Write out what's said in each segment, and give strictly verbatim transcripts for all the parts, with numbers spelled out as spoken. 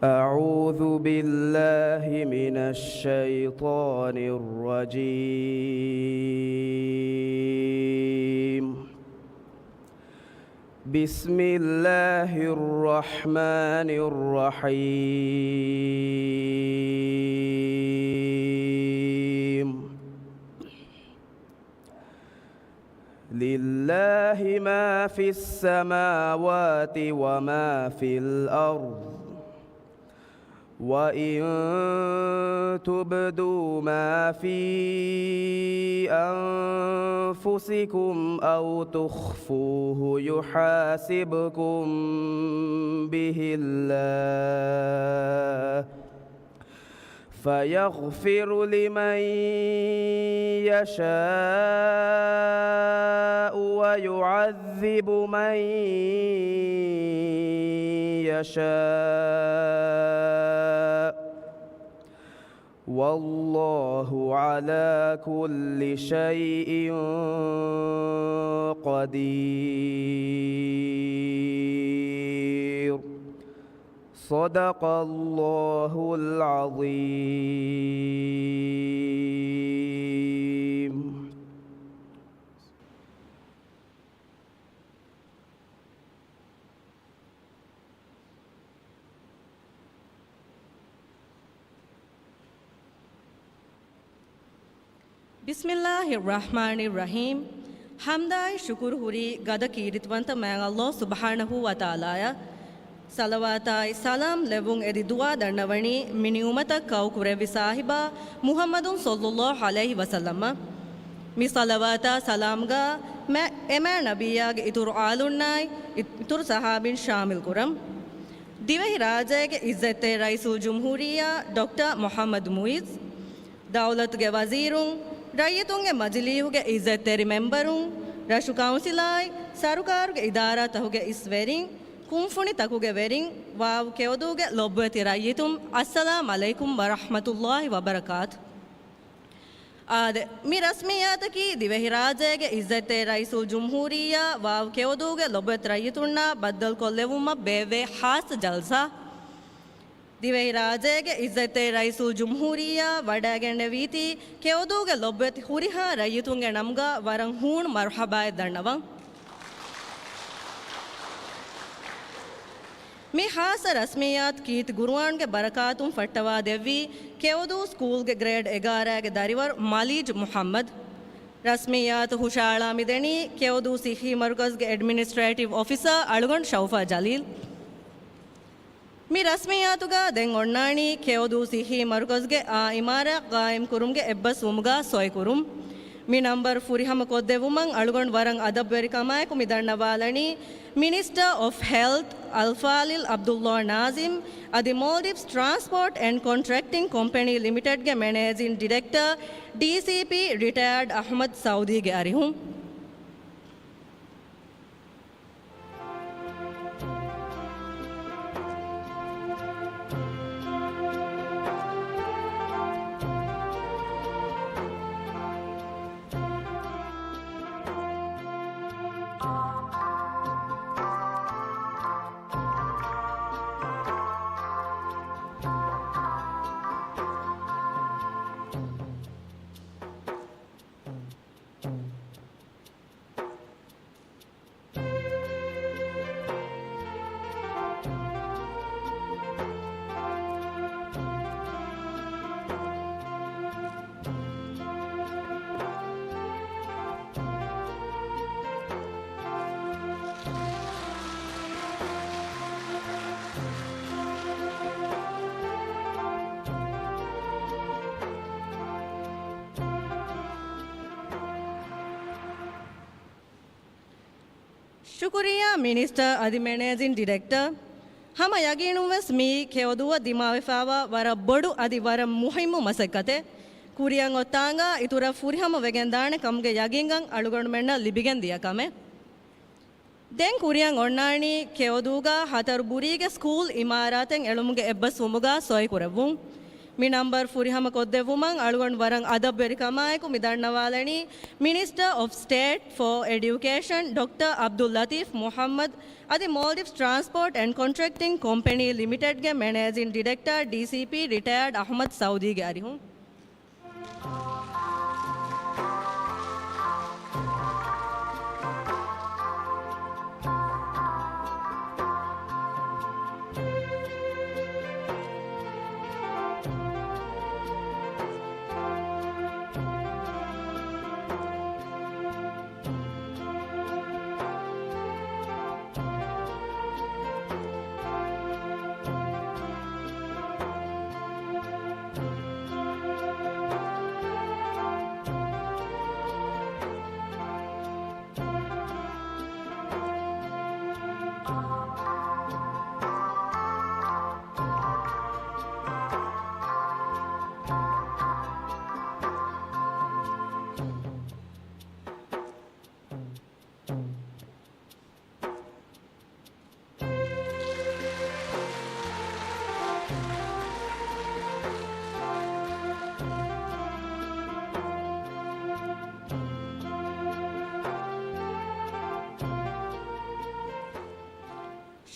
أعوذ بالله من الشيطان الرجيم. بسم الله الرحمن الرحيم. لله ما في السماوات وما في الأرض، وإن تبدوا ما في أنفسكم أو تخفوه يحاسبكم به الله، فيغفر لمن يشاء ويعذب من يشاء، والله على كل شيء قدير. صدق الله العظيم. بسم الله الرحمن الرحيم. ޙަމްދާއި ޝުކުރު ހުރީ ގަދަ ކީރިތިވަންތަ މާތް ﷲ ސުބްޙާނަހޫ ވަތަޢާލާއަށް. ޞަލަވާތާއި ސަލާމް ލެއްވުން އެދި ދުޢާ ދަންނަވަނީ މި ނިޢުމަތަށް ކައުކުރެއްވި ސާހިބާ މުޙައްމަދު ޞައްލައްލާހު ޢަލައިހި ވަސައްލަމަށް. މި ޞަލަވާތާ ސަލާމްގަ މެ-، އެ މާތް ނަބިއްޔާގެ އިތުރު އާލުންނާއި އިތުރު ޞަޙާބީން ޝާމިލް ކުރަން. ދިވެހި ރާއްޖޭގެ ޢިއްޒަތްތެރި ރައީސުލްޖުމްހޫރިއްޔާ ޑޮކްޓަރ މުޙައްމަދު މުޢިއްޒު، ދައުލަތުގެ ވަޒީރުން، ރައްޔިތުންގެ މަޖިލީހުގެ ޢިއްޒަތްތެރި މެމްބަރުން، ރަށު ކައުންސިލާއި ސަރުކާރުގެ އިދާރާތަކުގެ އިސް ވެރިން، ކުންފުނިތަކުގެ ވެރިން، ވާވު ކެޔޮދޫގެ ލޮބުވެތި ރައްޔިތުން، އައްސަލާމް ޢަލައިކުމް ވަރަޙްމަތުﷲ ވަބަރަކާތު. އާދެ، މި ރަސްމިއްޔާތަކީ ދިވެހިރާއްޖޭގެ ޢިއްޒަތްތެރި ރައީސުލްޖުމްހޫރިއްޔާ ވާވު ކެޔޮދޫގެ ލޮބުވެތި ރައްޔިތުންނާ ބައްދަލުކޮށްލެވުމަށް ބޭއްވޭ ޚާއްޞަ ޖަލްސާ. ދިވެހިރާއްޖޭގެ ޢިއްޒަތްތެރި ރައީސުލްޖުމްހޫރިއްޔާ ވަޑައިގެންނެވީތީ ކެޔޮދޫގެ ލޮބުވެތި ހުރިހާ ރައްޔިތުންގެ ނަމުގަ ވަރަށް ހޫނު މަރުޙަބާއެއް ދަންނަވަން. މި ޚާއްޞަ ރަސްމިއްޔާތު ކީރިތި ޤުރުއާންގެ ބަރަކާތުން ފައްޓަވާ ދެއްވީ ކެޔޮދޫ ސްކޫލްގެ ގްރޭޑް އެގާރައިގެ ދަރިވަރު މަލީޖް މުޙައްމަދު. ރަސްމިއްޔާތު ހުށައަޅާ މިދެނީ ކެޔޮދޫ ޞިއްޙީ މަރުކަޒުގެ އެޑްމިނިސްޓްރޭޓިވް އޮފިސަރ އަޅުގަނޑު ޝައުފާ ޖަލީލް. މި ރަސްމިއްޔާތުގަ ދެން އޮންނާނީ ކެޔޮދޫ ޞިއްޙީ މަރުކަޒުގެ އާ އިމާރާތް ޤާއިމްކުރުމުގެ އެއްބަސްވުމުގަ ސޮއިކުރުން. މި ނަންބަރު ފުރިހަމަ ކޮށްދެއްވުމަށް އަޅުގަނޑު ވަރަށް އަދަބުވެރިކަމާއެކު މި ދަންނަވާލަނީ މިނިސްޓަރ އޮފް ހެލްތް އަލްފާޟިލް ޢަބްދުﷲ ނާޒިމް އަދި މޯލްޑިވްސް ޓްރާންސްޕޯޓް އެންޑް ކޮންޓްރެކްޓިން ކޮމްޕެނީ ލިމިޓެޑްގެ މެނޭޖިން ޑިރެކްޓަރ ޑީސީޕީ ރިޓަޔާޑް އަޙްމަދު ސައުދީގެ އަރިހުން. ޝުކުރިއްޔާ މިނިސްޓަރ އަދި މެނޭޖިން ޑިރެކްޓަރ. ހަމަ ޔަގީނުންވެސް މިއީ ކެޔޮދޫއަށް ދިމާވެފައިވާ ވަރަށް ބޮޑު އަދި ވަރަށް މުހިއްމު މަސައްކަތެއް. ކުރިއަށް އޮތް ތާނގަ އިތުރަށް ފުރިހަމަ ވެގެންދާނެ ކަމުގެ ޔަގީންކަން އަޅުގަނޑުމެންނަށް ލިބިގެން ދިޔަ ކަމެއް. ދެން ކުރިއަށް އޮންނާނީ ކެޔޮދޫގަ ހަތަރު ބުރީގެ ސްކޫލް އިމާރާތެއް އެޅުމުގެ އެއްބަސްވުމުގަ ސޮއިކުރެއްވުން. މި ނަންބަރު ފުރިހަމަ ކޮށްދެއްވުމަށް އަޅުގަނޑު ވަރަށް އަދަބުވެރިކަމާއެކު މި ދަންނަވާލަނީ މިނިސްޓަރ އޮފް ސްޓޭޓް ފޯ އެޑިއުކޭޝަން ޑޮކްޓަރ އަބްދުއްލަތީފް މުޙައްމަދު އަދި މޯލްޑިވްސް ޓްރާންސްޕޯޓް އެންޑް ކޮންޓްރެކްޓިން ކޮމްޕެނީ ލިމިޓެޑްގެ މެނޭޖިން ޑިރެކްޓަރ، ޑީސީޕީ، ރިޓަޔާޑް އަޙްމަދު ސައުދީގެ އަރިހުން.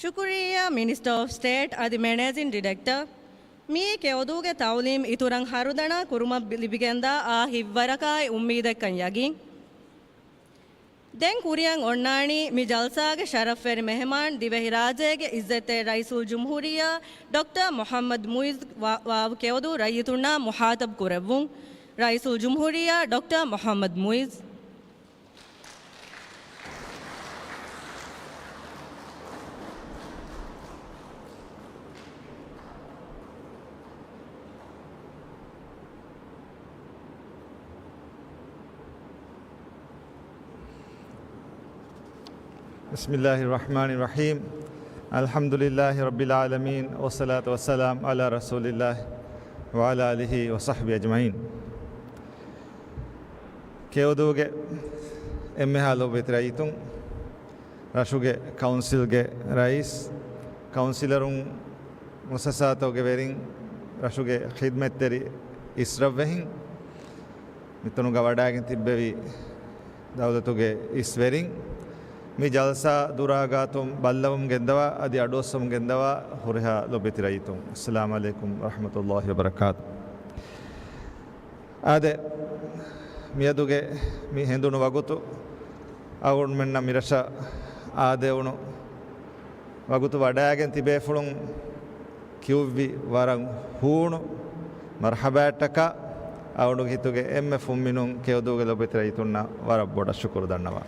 ޝުކުރިއްޔާ މިނިސްޓަރ އޮފް ސްޓޭޓް އަދި މެނޭޖިން ޑިރެކްޓަރ. މިއީ ކެޔޮދޫގެ ތައުލީމް އިތުރަށް ހަރުދަނާ ކުރުމަށް ލިބިގެންދާ އާ ހިތްވަރަކާއި އުއްމީދެއްކަން ޔަގީން. ދެން ކުރިއަށް އޮންނާނީ މި ޖަލްސާގެ ޝަރަފްވެރި މެހެމާން ދިވެހިރާއްޖޭގެ އިއްޒަތްތެރި ރައީސުލްޖުމްހޫރިއްޔާ ޑޮކްޓަރ މުޙައްމަދު މުޢިއްޒު ވާ-، ވާވު ކެޔޮދޫ ރައްޔިތުންނާ މުޚާޠަބު ކުރެއްވުން. ރައީސުލްޖުމްހޫރިއްޔާ ޑޮކްޓަރ މުޙައްމަދު މުޢިއްޒު. بسم الله الرحمن الرحيم. الحمد لله رب العالمين، والصلاة والسلام على رسول الله وعلى آله وصحبه أجمعين. ކެޔޮދޫގެ އެންމެހާ ލޮބުވެތި ރައްޔިތުން، ރަށުގެ ކައުންސިލްގެ ރައީސް، ކައުންސިލަރުން، މުއައްސަސާތަކުގެ ވެރިން، ރަށުގެ ޚިދްމަތްތެރި އިސްރަށްވެހިން، މިތަނުގަ ވަޑައިގެން ތިއްބެވި ދައުލަތުގެ އިސްވެރިން، މި ޖަލްސާ ދުރާ ގާތުން ބައްލަވަމުން ގެންދަވާ އަދި އަޑުއައްސަމުން ގެންދަވާ ހުރިހާ ލޮބުވެތި ރައްޔިތުން، އައްސަލާމު ޢަލައިކުމް ވަރަޙްމަތުﷲި ވަބަރަކާތު. އާދެ، މިއަދުގެ މި ހެނދުނު ވަގުތު އަޅުގަނޑުމެންނަށް މިރަށަށް އާދެވުނު ވަގުތު ވަޑައިގެން ތިބޭފުޅުން ކިޔުއްވި ވަރަށް ހޫނު މަރްޙަބާއަށްޓަކާ، އަޅުގަނޑުގެ ހިތުގެ އެންމެ ފުންމިނުން ކެޔޮދޫގެ ލޮބުވެތި ރައްޔިތުންނަށް ވަރަށް ބޮޑަށް ޝުކުރު ދަންނަވާ.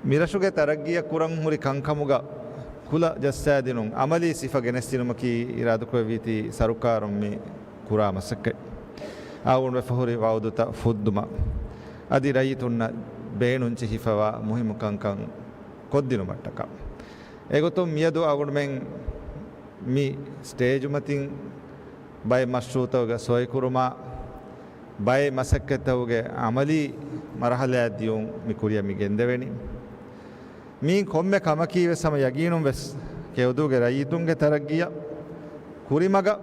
މިރަށުގެ ތަރައްގީއަށް ކުރަން ހުރި ކަންކަމުގަ ކުލަ ޖައްސާދިނުން އަމަލީ ސިފަ ގެނެސްދިނުމަކީ އިރާދަކުރެއްވީތީ ސަރުކާރުން މި ކުރާ މަސައްކަތް. އަޅުގަނޑު ވެފަ ހުރި ވަޢުދުތައް ފުއްދުމަށް އަދި ރައްޔިތުންނަށް ބޭނުން ޖެހިފަވާ މުހިއްމު ކަންކަން ކޮށްދިނުމަށްޓަކާ. އެގޮތުން މިއަދު އަޅުގަނޑުމެން މި ސްޓޭޖުމަތިން ބައެއް މަޝްރޫޢުތަކުގެ ސޮއިކުރުމާ، ބައެއް މަސައްކަތްތަކުގެ ޢަމަލީ މަރުޙަލާއަށް ދިޔުން މި ކުރިއަށް މި ގެންދެވެނީ. މީ ކޮންމެ ކަމަކީ ވެސް ހަމަ ޔަގީނުން ވެސް ކެޔޮދޫގެ ރައްޔިތުންގެ ތަރައްގީއަށް ކުރިމަގަށް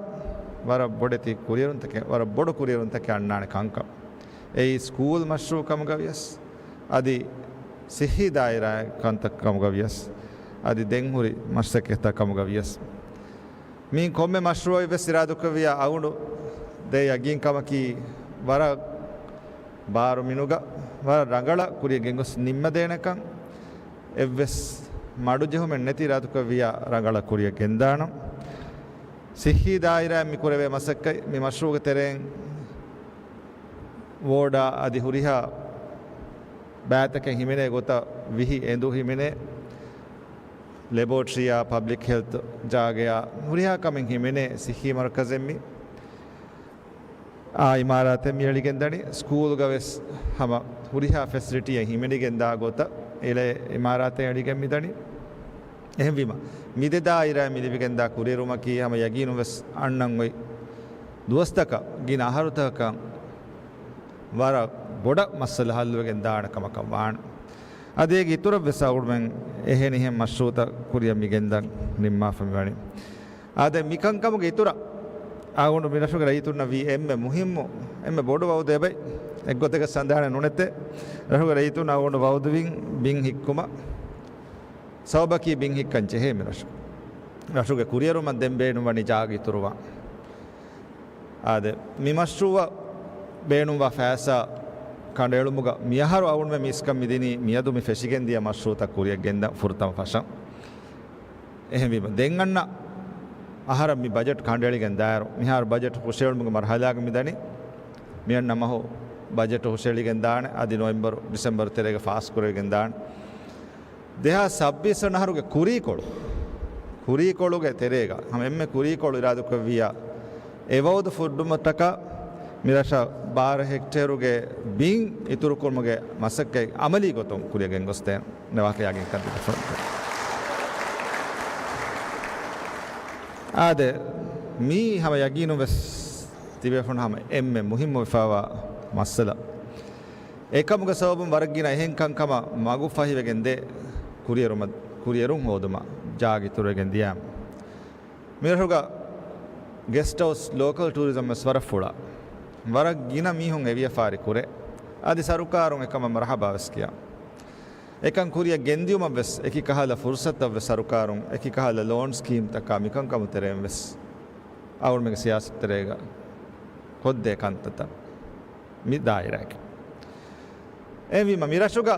ވަރަށް ބޮޑެތި ކުރިއެރުންތަކެއް، ވަރަށް ބޮޑު ކުރިއެރުންތަކެއް އަންނާނެ ކަންކަން. އެއީ ސްކޫލް މަޝްރޫޢު ކަމުގަ ވިޔަސް، އަދި ސިއްހީ ދާއިރާ ކަންތައް ކަމުގަ ވިޔަސް، އަދި ދެން ހުރި މަސައްކަތްތައް ކަމުގަ ވިޔަސް. މި ކޮންމެ މަޝްރޫޢެއް ވެސް އިރާދަކުރެއްވިޔާ އަޅުގަނޑު ދޭ ޔަގީންކަމަކީ ވަރަށް ބާރު މިނުގަ ވަރަށް ރަނގަޅަށް ކުރިއަށް ގެންގޮސް ނިންމަދޭނެކަން. އެއްވެސް މަޑުޖެހުމެއް ނެތި އިރާދަކުރެއްވިޔާ ރަނގަޅަށް ކުރިއަށް ގެންދާނަން. ސިއްހީ ދާއިރާއިން މި ކުރެވޭ މަސައްކަތް މި މަޝްރޫޢުގެ ތެރެއިން ވޯޑާ އަދި ހުރިހާ ބައިތަކެއް ހިމެނޭ ގޮތަށް ވިހި އެނދު ހިމެނޭ، ލެބޯޓްރީއާ ޕަބްލިކް ހެލްތު ޖާގަޔާ ހުރިހާ ކަމެއް ހިމެނޭ ސިއްހީ މަރުކަޒެއް މި އާ އިމާރާތެއް މި އެޅިގެން ދަނީ. ސްކޫލްގަ ވެސް ހަމަ ހުރިހާ ފެސިލިޓީއެއް ހިމެނިގެން ދާ ގޮތަށް އެޅޭ އިމާރާތެއް އެޅިގެން މި ދަނީ. އެހެންވީމަ، މި ދެ ދާއިރާއިން މި ލިބިގެންދާ ކުރިއެރުމަކީ ހަމަ ޔަގީނުން ވެސް އަންނަން އޮތް ދުވަސްތަކަށް ގިނަ އަހަރުތަކަކަށް ވަރަށް ބޮޑަށް މައްސަލަ ހައްލުވެގެން ދާނެ ކަމަކަށް ވާނެ. އަދި އޭގެ އިތުރަށްވެސް އަޅުގަނޑުމެން އެހެނިހެން މަޝްރޫޢުތައް ކުރިއަށް މި ގެންދަން ނިންމާފަ މިވަނީ. އާދެ، މިކަންކަމުގެ އިތުރަށް އަޅުގަނޑު މިރަށުގެ ރައްޔިތުންނަށް ވީ އެންމެ މުހިއްމު، އެންމެ ބޮޑު ވައުދެއް އެބައި އެއްގޮތަކަށް ސަނދާނެއް ނުނެތޭ. ރަށުގެ ރައްޔިތުން އަޅުގަނޑު ވައުދުވިން ބިން ހިއްކުމަށް. ސަބަބަކީ ބިން ހިއްކަން ޖެހޭ މި ރަށު. ރަށުގެ ކުރިއެރުމަށް ދެން ބޭނުންވަނީ ޖާގަ އިތުރުވާން. އާދެ، މި މަޝްރޫޢަށް ބޭނުންވާ ފައިސާ ކަނޑައެޅުމުގަ މިއަހަރު އަޅުގަނޑުމެން މި އިސްކަން މިދިނީ މިއަދު މި ފެށިގެން ދިޔަ މަޝްރޫޢުތައް ކުރިއަށް ގެންދަން ފުރަތަމަ ފަށަން. އެހެންވީމަ، ދެން އަންނަ އަހަރަށް މި ބަޖެޓް ކަނޑައެޅިގެން ދާއިރު، މިހާރު ބަޖެޓް ހުށައެޅުމުގެ މަރުހަލާގަ މި ދަނީ. މިއަންނަ މަހު ބަޖެޓް ހުށައެޅިގެން ދާނެ، އަދި ނޮވެމްބަރު، ޑިސެމްބަރު ތެރޭގަ ފާސް ކުރެވިގެން ދާނެ. ދެހާސް ސައްބީސް ވަނަ އަހަރުގެ ކުރީކޮޅު، ކުރީކޮޅުގެ ތެރޭގަ ހަމަ އެންމެ ކުރީކޮޅު އިރާދަކުރެއްވިއްޔާ، އެ ވައުދު ފުއްދުމަށްޓަކާ މިރަށަށް ބާރަ ހެކްޓޭރުގެ ބިން އިތުރުކުރުމުގެ މަސައްކަތް އަމަލީ ގޮތުން ކުރިއަށް ގެންގޮސްދޭން ނެވާކަ ޔަގީންކަން ދިނުމަށް. އާދެ، މީ ހަމަ ޔަގީނުން ވެސް ތިބޭފުޅުން ހަމަ އެންމެ މުހިއްމު ވެފައިވާ މައްސަލަ. އެކަމުގެ ސަބަބުން ވަރަށް ގިނަ އެހެން ކަންކަމަށް މަގު ފަހިވެގެން ދޭ ކުރިއެރުމަށް، ކުރިއެރުން ހޯދުމަށް ޖާގަ އިތުރުވެގެން ދިޔައިމަ. މިރަށުގަ ގެސްޓް ހައުސް ލޯކަލް ޓޫރިޒަމް ވެސް ވަރަށް ފުޅާ. ވަރަށް ގިނަ މީހުން އެ ވިޔަފާރި ކުރޭ. އަދި ސަރުކާރުން އެކަމަށް މަރުޙަބާ ވެސް ކިޔާ. އެކަން ކުރިއަށް ގެންދިޔުމަށް ވެސް އެކި ކަހަލަ ފުރުސަތަށް ވެސް ސަރުކާރުން އެކި ކަހަލަ ލޯން ސްކީމްތަކާ މިކަންކަމު ތެރެއިން ވެސް އަޅުގަނޑުމެންގެ ސިޔާސަތު ތެރޭގަ ކޮށްދޭ ކަންތައްތައް މި ދާއިރާގެ. އެހެންވީމަ، މިރަށުގަ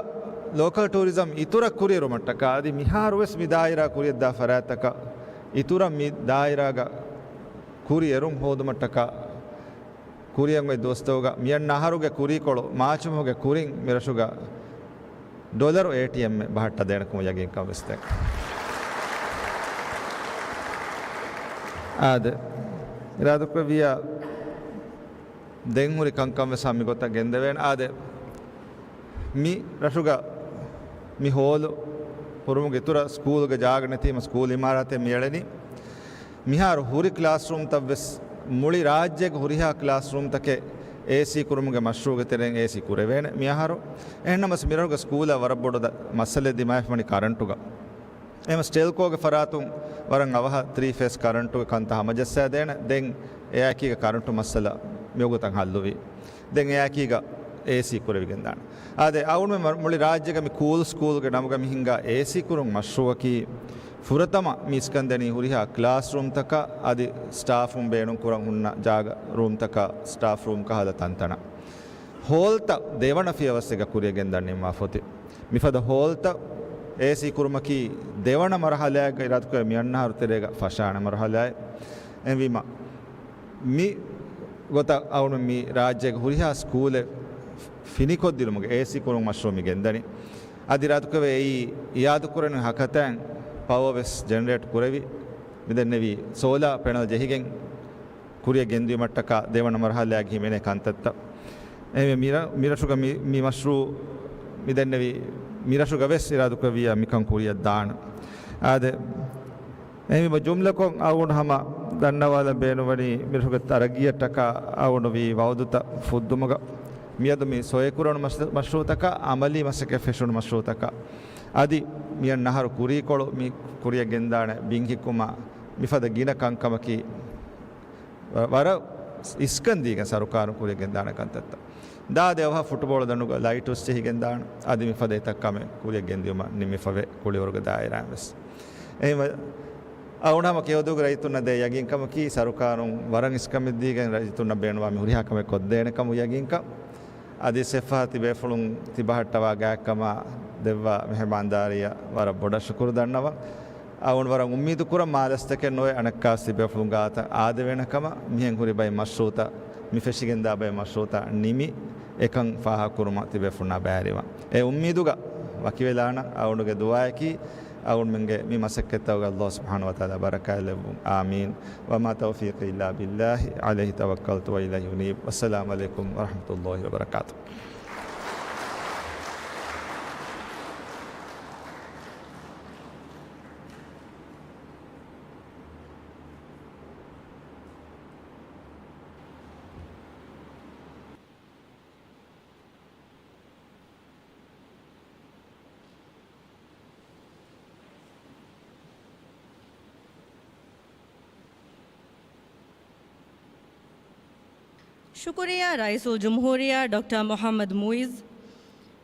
ލޯކަލް ޓޫރިޒަމް އިތުރަށް ކުރިއެރުމަށްޓަކާ އަދި މިހާރުވެސް މި ދާއިރާ ކުރިއަށްދާ ފަރާތްތަކަށް އިތުރަށް މި ދާއިރާގަ ކުރިއެރުން ހޯދުމަށްޓަކާ ކުރިއަށް އޮތް ދުވަސްތަކުގަ މިއަންނަ އަހަރުގެ ކުރީކޮޅު މާޗުމަހުގެ ކުރިން މިރަށުގަ ޑޮލަރު އޭޓީއެމް ބަހައްޓަދޭނެކަމު ޔަގީންކަން ވެސް ދޭން. އާދެ، އިރާދަކުރެއްވިއްޔާ ދެން ހުރި ކަންކަން ވެސް ހަމަ މިގޮތަށް ގެންދެވޭނެ. އާދެ، މި ރަށުގަ މި ހޯލު ހުރުމުގެ އިތުރަށް ސްކޫލްގެ ޖާގަ ނެތީމަ ސްކޫލް އިމާރާތެއް މިއެޅެނީ. މިހާރު ހުރި ކްލާސްރޫމްތައް ވެސް މުޅި ރާއްޖޭގެ ހުރިހާ ކްލާސްރޫމްތަކެއް އޭސީ ކުރުމުގެ މަޝްރޫޢުގެ ތެރެއިން އޭސީ ކުރެވޭނެ މިއަހަރު. އެހެންނަމަސް މިރަށުގެ ސްކޫލަށް ވަރަށް ބޮޑު ދަ-، މައްސަލައެއް ދިމާވެފަ ވަނީ ކަރަންޓުގަ. އެހެން ޓެލްކޯގެ ފަރާތުން ވަރަށް އަވަހަށް ތްރީ ފޭސް ކަރަންޓުގެ ކަންތައް ހަމަޖައްސާދޭނެ. ދެން އެއާއެކީގަ ކަރަންޓު މައްސަލަ މިވަގުތަށް ހައްލުވީ. ދެން އެއާއެކީގަ އޭސީ ކުރެވިގެންދާނެ. އާދެ، އަޅުގަނޑުމެން މަ-، މުޅި ރާއްޖޭގަ މި ކޫލް ސްކޫލްގެ ނަމުގަ މި ހިންގާ އޭސީ ކުރުން މަޝްރޫޢަކީ ފުރަތަމަ މި އިސްކަންދެނީ ހުރިހާ ކްލާސްރޫމްތަކަށް އަދި ސްޓާފުން ބޭނުންކުރަން ހުންނަ ޖާގަ ރޫމްތަކަށް ސްޓާފް ރޫމް ކަހަލަ ތަންތަނަށް. ހޯލްތައް ދެވަނަ ފިޔަވައްސެއްގަ ކުރިއަށް ގެންދަން ނިންމާފަ އޮތީ. މިފަދަ ހޯލްތައް އޭސީ ކުރުމަކީ ދެވަނަ މަރުހަލާއެއްގަ އިރާދަކުރެ މިއަންނަ އަހަރު ތެރޭގަ ފަށާނެ މަރުހަލާއެއް. އެހެންވީމަ، މި ގޮތަށް އަޅުގަނޑު މި ރާއްޖޭގެ ހުރިހާ ސްކޫލެއް ފިނިކޮށްދިނުމުގެ އޭސީ ކުރުން މަޝްރޫޢު މި ގެންދަނީ. އަދި އިރާދަކުރެވޭ އެއީ އިއާދަކުރަނިވި ހަކަތައިން ޕަވަރ ވެސް ޖެނެރޭޓް ކުރެވި، މިދެންނެވި ސޯލާ ޕެނަލް ޖެހިގެން ކުރިއަށް ގެންދިޔުމަށްޓަކާ ދެވަނަ މަރުހަލާގެ ހިމެނޭ ކަންތައްތައް. އެހެންވެ މިރަ-، މިރަށުގަ މި، މި މަޝްރޫޢު މިދެންނެވި މިރަށުގަ ވެސް އިރާދަކުރެއްވިއްޔާ މިކަން ކުރިއަށް ދާނެ. އާދެ، އެހެންވީމަ ޖުމްލަކޮށް އަޅުގަނޑު ހަމަ ދަންނަވާލަން ބޭނުންވަނީ މިރަށުގެ ތަރައްގީއަށްޓަކާ އަޅުގަނޑު ވީ ވައުދުތައް ފުއްދުމުގަ މިއަދު މި ސޮއިކުރަން މަޝް-، މަޝްރޫޢުތަކަށް އަމަލީ މަސައްކަތް ފެށުނު މަޝްރޫޢުތަކަށް އަދި މިއަންނަ އަހަރު ކުރީކޮޅު މި ކުރިއަށް ގެންދާނެ ބިން ހިއްކުމަށް މިފަދަ ގިނަ ކަންކަމަކީ ވަ-، ވަރަށް އިސްކަން ދީގެން ސަރުކާރުން ކުރިއަށް ގެންދާނެ ކަންތައްތައް. ދާދެ އަވަހަށް ފުޓުބޯޅަ ދަނޑުގަ ލައިޓު ސްޖެހިގެން ދާނެ. އަދި މިފަދަ އެތައް ކަމެއް ކުރިއަށް ގެންދިޔުމަށް ނިންމިފަވޭ ކުޅިވަރުގެ ދާއިރާއިން ވެސް. އެހެންވެ، އަޅުގަނޑު ހަމަ ކެޔޮދޫގެ ރައްޔިތުންނަށް ދޭ ޔަގީންކަމަކީ، ސަރުކާރުން ވަރަށް އިސްކަމެއްދީގެން ރައްޔިތުންނަށް ބޭނުންވާ މި ހުރިހާ ކަމެއް ކޮށްދޭނެ ކަމު ޔަގީންކަން. އަދި ސެފާ ތިބޭފުޅުން ތިބަހައްޓަވާ ގާތްކަމާ ދެއްވާ މެހެމާންދާރީއަށް ވަރަށް ބޮޑަށް ޝުކުރު ދަންނަވަން. އަޅުގަނޑު ވަރަށް އުއްމީދު ކުރަން މާ ލަސްތަކެއް ނުވެ އަނެއްކާވެސް ތިބޭފުޅުން ގާތަށް އާދެވޭނެ ކަމަށް މިހެން ހުރި ބައެއް މަޝްރޫޢުތައް މި ފެށިގެންދާ ބައެއް މަޝްރޫޢުތައް ނިމި އެކަން ފާހަގަކުރުމަށް ތިބޭފުޅުންނާ ބައިވެރިވަން. އެ އުއްމީދުގަ ވަކިވެލާނަން. އަޅުގަނޑުގެ ދުޢާއަކީ އަޅުގަނޑުމެންގެ މި މަސައްކަތްތަކުގަ ﷲ ސުބްޙާނަހޫ ވަތަޢާލާ ބަރަކާތްލެއްވުން. އާމީން. وما توفيقي إلا بالله عليه توكلت وإليه أنيب. والسلام عليكم ورحمة الله وبركاته. ޝުކުރިއްޔާ ރައީސުލްޖުމްހޫރިއްޔާ ޑޮކްޓަރ މުޙައްމަދު މުޢިއްޒު.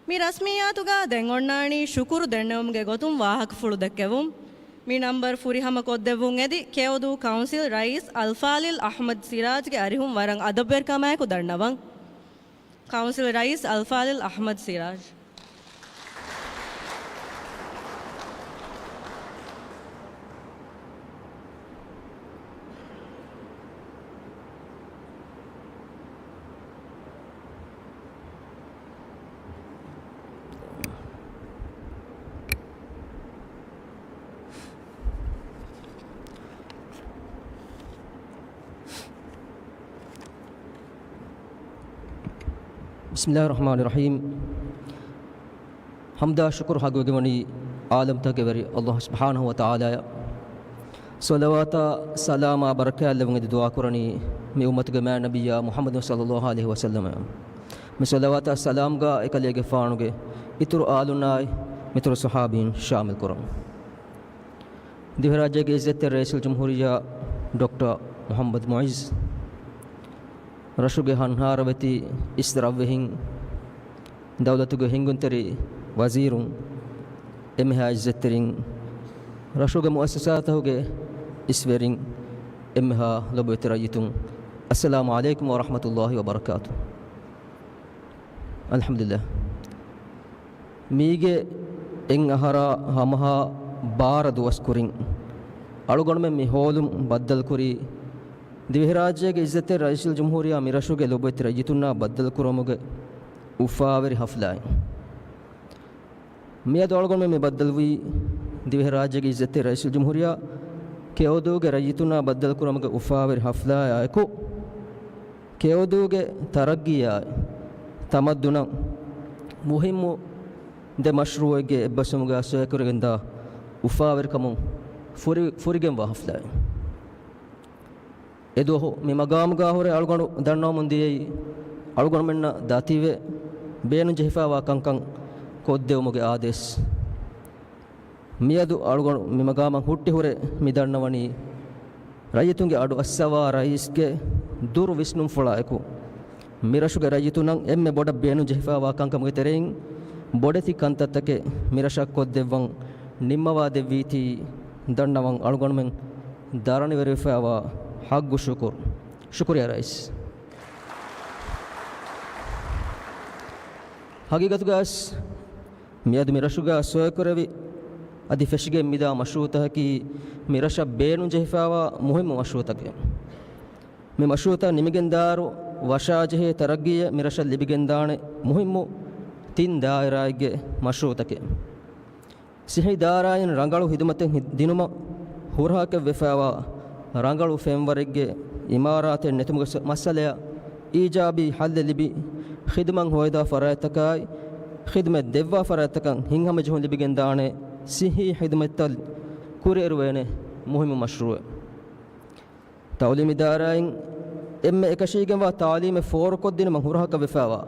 މި ރަސްމިއްޔާތުގަ ދެން އޮންނާނީ ޝުކުރު ދެންނެވުމުގެ ގޮތުން ވާހަކަފުޅު ދެއްކެވުން. މި ނަންބަރު ފުރިހަމަ ކޮށްދެއްވުން އެދި، ކެޔޮދޫ ކައުންސިލް ރައީސް އަލްފާޟިލް އަޙްމަދު ސިރާޖްގެ އަރިހުން ވަރަށް އަދަބުވެރިކަމާއެކު ދަންނަވަން. ކައުންސިލް ރައީސް އަލްފާޟިލް އަޙްމަދު ސިރާޖް. بسم الله الرحمن الرحيم. ޙަމްދާ ޝުކުރު ޙައްޤުވެގެންވަނީ ޢާލަމްތަކުގެ ވެރި ﷲ ސުބްޙާނަހޫ ވަތަޢާލާއަށް. ޞަލަވާތާ ސަލާމާ ބަރަކާތްލެއްވުން އެދި ދުޢާކުރަނީ މި އުއްމަތުގެ މާތް ނަބިއްޔާ މުޙައްމަދު ޞައްލައްލާހު ޢަލައިހި ވަސައްލަމަށް. މި ޞަލަވާތާ ސަލާމްގަ އެކަލޭގެފާނުގެ އިތުރު އާލުންނާއި މިތުރު ޞަޙާބީން ޝާމިލް ކުރަން. ދިވެހިރާއްޖޭގެ ޢިއްޒަތްތެރި ރައީސުލްޖުމްހޫރިއްޔާ ޑޮކްޓަރ މުޙައްމަދު މުޢިއްޒު، ރަށުގެ ހަންހާރަވެތި އިސް ރަށްވެހިން، ދައުލަތުގެ ހިންގުންތެރި ވަޒީރުން، އެންމެހާ ޢިއްޒަތްތެރިން، ރަށުގެ މުއައްސަސާތަކުގެ އިސްވެރިން، އެންމެހާ ލޮބުވެތި ރައްޔިތުން، އައްސަލާމު ޢަލައިކުމް ވަރަޙްމަތުﷲި ވަބަރަކާތު. އަލްޙަމްދުލިއްލާހް. މީގެ އެއް އަހަރާ ހަމަހާ ބާރަ ދުވަސް ކުރިން، އަޅުގަނޑުމެން މި ހޯލުން ބައްދަލުކުރީ، ދިވެހިރާއްޖޭގެ ޢިއްޒަތްތެރި ރައީސުލްޖުމްހޫރިއްޔާ މި ރަށުގެ ލޮބުވެތި ރައްޔިތުންނާ ބައްދަލުކުރުމުގެ އުފާވެރި ޙަފްލާއެއް. މިއަދު އަޅުގަނޑުމެން މި ބައްދަލުވީ، ދިވެހިރާއްޖޭގެ ޢިއްޒަތްތެރި ރައީސުލްޖުމްހޫރިއްޔާ ކެޔޮދޫގެ ރައްޔިތުންނާ ބައްދަލުކުރުމުގެ އުފާވެރި ޙަފްލާއާއެކު، ކެޔޮދޫގެ ތަރައްގީއާއި ތަމައްދުނަށް މުހިއްމު ދެ މަޝްރޫޢެއްގެ އެއްބަސްވުމުގަ ސޮއިކުރެވިގެންދާ އުފާވެރިކަމުން ފުރި-، ފުރިގެންވާ ޙަފްލާއެއް. އެދުވަހު މި މަގާމުގަ ހުރެ އަޅުގަނޑު ދަންނަވަމުން ދިޔައީ، އަޅުގަނޑުމެންނަށް ދަތިވެ ބޭނުންޖެހިފައިވާ ކަންކަން ކޮށްދެވުމުގެ އާދޭސް. މިއަދު އަޅުގަނޑު މި މަގާމަށް ހުއްޓި ހުރެ މި ދަންނަވަނީ، ރައްޔިތުންގެ އަޑު އައްސަވާ ރައީސްގެ ދުރު ވިސްނުންފުޅާއެކު، މިރަށުގެ ރައްޔިތުންނަށް އެންމެ ބޮޑަށް ބޭނުންޖެހިފައިވާ ކަންކަމުގެ ތެރެއިން ބޮޑެތި ކަންތައްތަކެއް މިރަށަށް ކޮށްދެއްވަން ނިންމަވާދެއްވީތީ ދަންނަވަން އަޅުގަނޑުމެން ދަރަނިވެރިވެފައިވާ ޙައްޤު ޝުކުރު. ޝުކުރިއްޔާ ރައީސް. ހަގީގަތުގައިސް މިއަދު މި ރަށުގަ ސޮއިކުރެވި އަދި ފެށިގެން މިދާ މަޝްރޫޢުތަކަކީ މި ރަށަށް ބޭނުންޖެހިފައިވާ މުހިއްމު މަޝްރޫޢުތަކެއް. މި މަޝްރޫޢުތައް ނިމިގެންދާއިރު ވަށާޖެހޭ ތަރައްގީއެއް މި ރަށަށް ލިބިގެންދާނެ މުހިއްމު ތިން ދާއިރާއެއްގެ މަޝްރޫޢުތަކެއް. ސިއްހީ ދާއިރާއިން ރަނގަޅު ޚިދުމަތެއް ހި-، ދިނުމަށް ހުރަހަކަށް ވެފައިވާ ރަނގަޅު ފެންވަރެއްގެ އިމާރާތެއް ނެތުމުގެ ސަ-، މައްސަލަޔަށް އީޖާބީ ޙައްލެއް ލިބި، ޚިދުމަތް ހޯދާ ފަރާތްތަކާއި، ޚިދުމަތް ދެއްވާ ފަރާތްތަކަށް ހިތްހަމަޖެހުން ލިބިގެންދާނެ ސިއްހީ ޚިދުމަތްތައް ކުރިއެރުވޭނެ މުހިއްމު މަޝްރޫޢެއް. ތަޢުލީމީ ދާއިރާއިން އެންމެ އެކަށީގެންވާ ތަޢުލީމެއް ފޯރުކޮށްދިނުމަށް ހުރަހަކަށް ވެފައިވާ،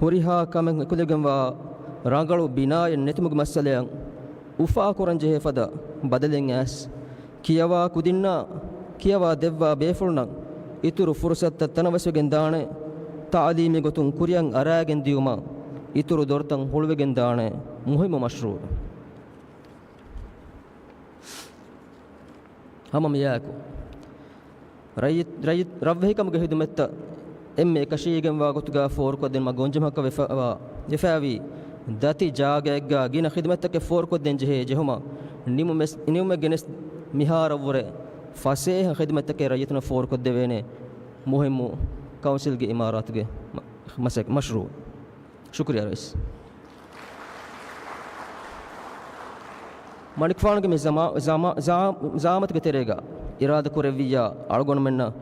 ހުރިހާ ކަމެއް އެކުލެވިގެންވާ ރަނގަޅު ބިނާއެއް ނެތުމުގެ މައްސަލައަށް އުފާކުރަންޖެހޭ ފަދަ ބަދަލެއް އައިސް، ކިޔަވާ ކުދިންނާ ކިޔަވާ ދެއްވާ ބޭފުޅުންނަށް އިތުރު ފުރުޞަތުތައް ތަނަވަސްވެގެން ދާނެ، ތަޢުލީމީ ގޮތުން ކުރިއަށް އަރާގެން ދިޔުމަށް އިތުރު ދޮރުތައް ހުޅުވިގެން ދާނެ މުހިއްމު މަޝްރޫޢެއް. ހަމަ މިއާއެކު، ރައްޔި-، ރައްޔި-، ރަށްވެހިކަމުގެ ޚިދުމަތްތައް އެންމެ އެކަށީގެންވާ ގޮތުގަ ފޯރުކޮށްދިނުމަށް ގޮންޖަމަކަށް ވެފައިވާ، ވެފައިވީ ދަތި ޖާގައެއްގަ ގިނަ ޚިދުމަތްތަކެއް ފޯރުކޮށްދޭން ޖެހޭ ޖެހުމަށް ނިމުމެސް-، ނިމުމެއް ގެނެސް މިހާރަށްވުރެ ފަސޭހަ ޚިދުމަތްތަކެއް ރައްޔިތުންނަށް ފޯރުކޮށްދެވޭނެ މުހިއްމު ކައުންސިލްގެ އިމާރާތުގެ މަ-، މަސައް-، މަޝްރޫޢު. ޝުކުރިއްޔާ ރައީސް. މަނިކުފާނުގެ މި ޒަމާ-، ޒަމާ-، ޒާ-، ޒާމަތުގެ ތެރޭގަ އިރާދަ ކުރެއްވިއްޔާ، އަޅުގަނޑުމެންނަށް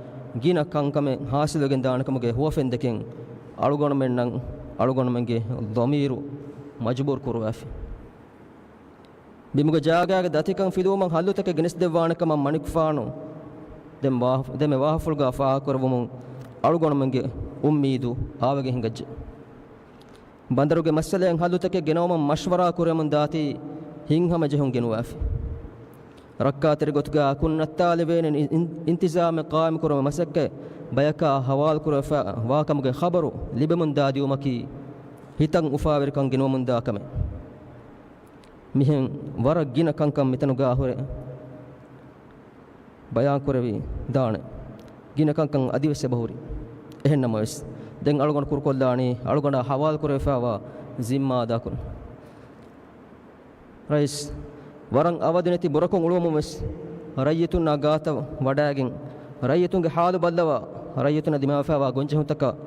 ގިނަ ކަންކަމެއް ހާސިލްވެގެން ދާނެ ކަމުގެ ހުވަފެން ދެކެން، އަޅުގަނޑުމެންނަށް އަޅުގަނޑުމެންގެ ޟަމީރު މަޖުބޫރު ކުރުވާފި. ބިމުގެ ޖާގައިގެ ދަތިކަން ފިލުވުމަށް ހައްލުތަކެއް ގެނެސްދެއްވާނެ ކަމަށް މަނިކުފާނު ދެން ވާ-، ދެންމެ ވާހަފުޅުގަ ފާހަގަކުރެއްވުމުން އަޅުގަނޑުމެންގެ އުއްމީދު އާވެގެން ހިނގައްޖެ. ބަނދަރުގެ މައްސަލައިން ހައްލުތަކެއް ގެނައުމަށް މަޝްވަރާ ކުރެމުން ދާތީ ހިތްހަމަޖެހުން ގެނުވާފި. ރައްކާތެރި ގޮތުގަ އަކުން ނައްތާލެވޭނެ އިން-، އިން-، އިންތިޒާމެއް ޤާއިމުކުރުމުގެ މަސައްކަތް ބަޔަކާ ހަވާލުކުރެވިފަ ވާކަމުގެ ޚަބަރު ލިބެމުންދާ ދިއުމަކީ ހިތަށް އުފާވެރިކަން ގިނަވަމުންދާ ކަމެއް. މިހެން ވަރަށް ގިނަ ކަންކަން މިތަނުގާ ހުރެ ބަޔާންކުރެވި ދާނެ. ގިނަ ކަންކަން އަދިވެސް އެބަހުރި. އެހެންނަމަވެސް، ދެން އަޅުގަނޑު ކުރުކޮށްލާނީ އަޅުގަނޑާ ހަވާލުކުރެވިފައިވާ ޒިންމާ އަދާކުރުން. ރައީސް، ވަރަށް އަވަދިނެތި ބުރަކޮށް އުޅުވަމުން ވެސް، ރައްޔިތުންނާ ގާތަށް ވަޑައިގެން، ރައްޔިތުންގެ ހާލު ބައްލަވާ، ރައްޔިތުންނަށް ދިމާވެފައިވާ ގޮންޖެހުންތަކަށް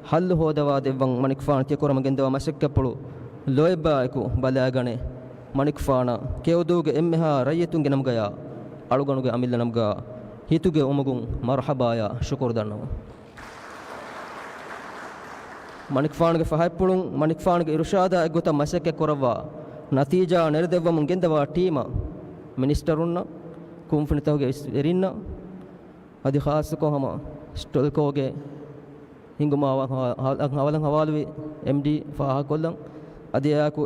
ހައްލު ހޯދަވާ ދެއްވަން މަނިކުފާނު ތިޔަ ކުރަމުން ގެންދަވާ މަސައްކަތްޕުޅު ލޯތްބާއެކު ބަލާގަނެ. މަނިކުފާނަށް ކެޔޮދޫގެ އެންމެހާ ރައްޔިތުންގެ ނަމުގަޔާ، އަޅުގަނޑުގެ އަމިއްލަ ނަމުގަ ހިތުގެ އުމުގުން މަރުޙަބާޔާ ޝުކުރު ދަންނަވަން. މަނިކުފާނުގެ ފަހަތްޕުޅުން، މަނިކުފާނުގެ އިރުޝާދާ އެއްގޮތަށް މަސައްކަތް ކުރައްވާ، ނަތީޖާ ނެރެދެއްވަމުން ގެންދަވާ ޓީމަށް، މިނިސްޓަރުންނަށް، ކުންފުނިތަކުގެ ވެރިންނަށް، އަދި ޚާއްޞަކޮށް ހަމަ ސްޓެލްކޯގެ ހިނގުމާ އަވަލަށް ހަވާލުވި އެމްޑީ ފާހަގަކޮށްލަން، އަދި އެއާއެކު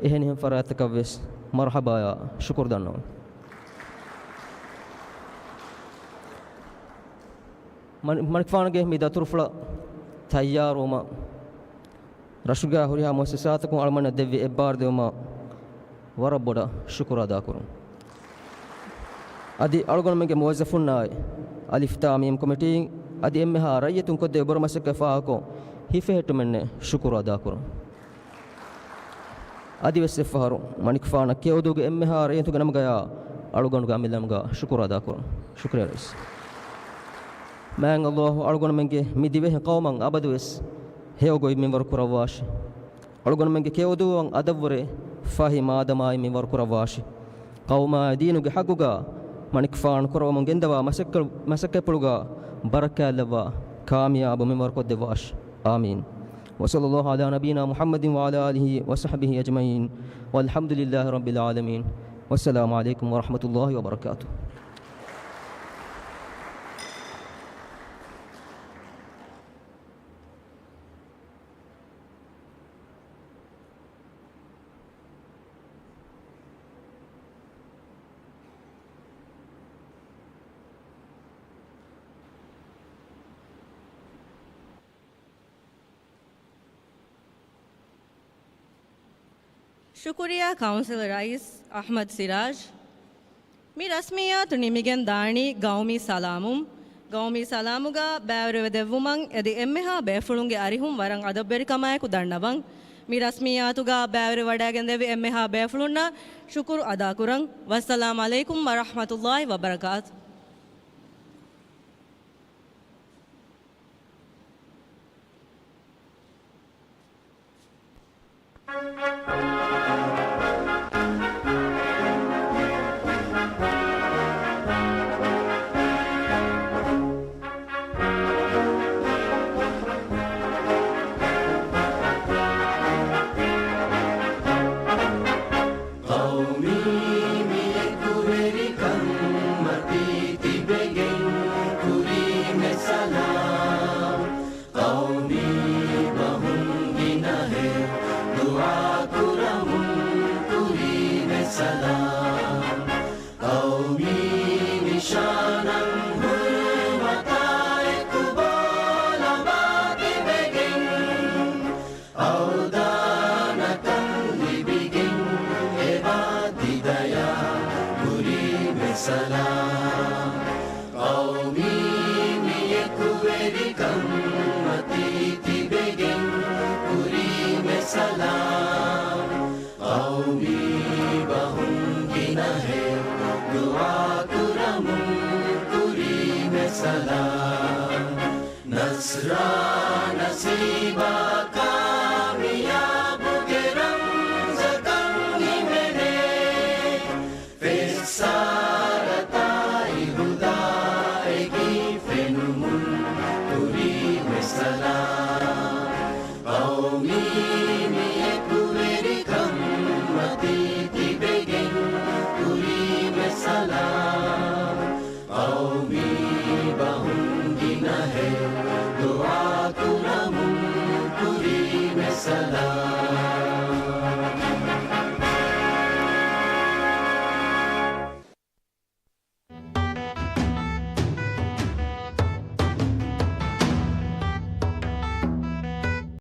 އެހެނިހެން ފަރާތްތަކަށް ވެސް މަރުޙަބާޔާ ޝުކުރު ދަންނަވަން. މަނި-، މަނިކުފާނުގެ މި ދަތުރުފުޅަށް ތައްޔާރުވުމަށް ރަށުގާ ހުރިހާ މުއައްސަސާތަކުން އަޅުމެންނަށް ދެއްވި އެއްބާރުދިއުމަށް ވަރަށް ބޮޑަށް ޝުކުރު އަދާކުރުން. އަދި އަޅުގަނޑުމެންގެ މުވައްޒަފުންނާއި އަލިފް ތާ މީމް ކޮމިޓީ އަދި އެންމެހާ ރައްޔިތުން ކޮށްދެވި ބުރަ މަސައްކަތް ފާހަގަކޮށް ހިފެހެއްޓުމެންނެއް ޝުކުރު އަދާކުރުން. އަދިވެސް އެއްފަހަރު މަނިކުފާނަށް ކެޔޮދޫގެ އެންމެހާ ރައްޔިތުންގެ ނަމުގަޔާ އަޅުގަނޑުގެ އަމިއްލަ ނަމުގަ ޝުކުރު އަދާކުރުން. ޝުކުރިއްޔާ ރައީސް. މާތް ﷲ އަޅުގަނޑުމެންގެ މި ދިވެހި ޤައުމަށް އަބަދުވެސް ހެޔޮ ގޮތް މިންވަރު ކުރައްވާށި. އަޅުގަނޑުމެންގެ ކެޔޮދޫއަށް އަދަށްވުރެ ފަހި މާދަމާއި މިންވަރު ކުރައްވާށި. ޤައުމާއި ދީނުގެ ޙައްޤުގަ މަނިކުފާނު ކުރަވަމުން ގެންދަވާ މަސައްކަ-، މަސައްކަތްޕުޅުގަ ބަރަކާތްލައްވާ ކާމިޔާބު މިންވަރު ކޮށްދެއްވާށި. އާމީން. وصلى الله على نبينا محمد وعلى آله وصحبه أجمعين. والحمد لله رب العالمين. والسلام عليكم ورحمة الله وبركاته. ޝުކުރިއްޔާ ކައުންސިލް ރައީސް އަޙްމަދު ސިރާޖް. މި ރަސްމިއްޔާތު ނިމިގެން ދާނީ ގައުމީ ސަލާމުން. ގައުމީ ސަލާމުގަ ބައިވެރިވެ ދެއްވުމަށް އެދި އެންމެހާ ބޭފުޅުންގެ އަރިހުން ވަރަށް އަދަބުވެރިކަމާއެކު ދަންނަވަން. މި ރަސްމިއްޔާތުގަ ބައިވެރިވެވަޑައިގެންދެވި އެންމެހާ ބޭފުޅުންނަށް ޝުކުރު އަދާކުރަން. ވައްސަލާމް ޢަލައިކުމް ވަރަޙްމަތުﷲ ވަބަރަކާތު. ޤައުމީ މި އެކުވެރިކަން މަތީ ތިބެގެން ކުރީމެ ސަލާމް. ޤައުމީ ބަހުން ގިނަހެއް ދުޢާ ކުރަމުން ކުރީމެ ސަލާމް. ޤައުމީ ނިޝާނަށް ހުރުމަތާއެކު ބޯ ލަނބާ ތިބެގެން، އަވްދާނަކަން ލިބިގެން އެބާ ތި ދަޔާ ކުރީމެ ސަލާމް. ޤައުމީ މި އެކުވެރިކަން މަތީ ތިބެގެން ކުރީމެ ސަލާމް. ޤައުމީ ބަހުން ގިނަހެއް ދުޢާ ކުރަމުން ކުރީމެ ސަލާމް. ނަޞްރާ ނަސީބާ ކާމިޔާބުގެ ރަމްޒަކަށް ހިމެނޭ. ފެއްސާރަތާއި ހުދާއެކީ ފެނުމުން ކުރީމެ ސަލާމް. ޤައުމީ މި އެކުވެރިކަން މަތީ ތިބެގެން ކުރީމެ ސަލާމް. ޤައުމީ ބަހުން ގިނަހެއް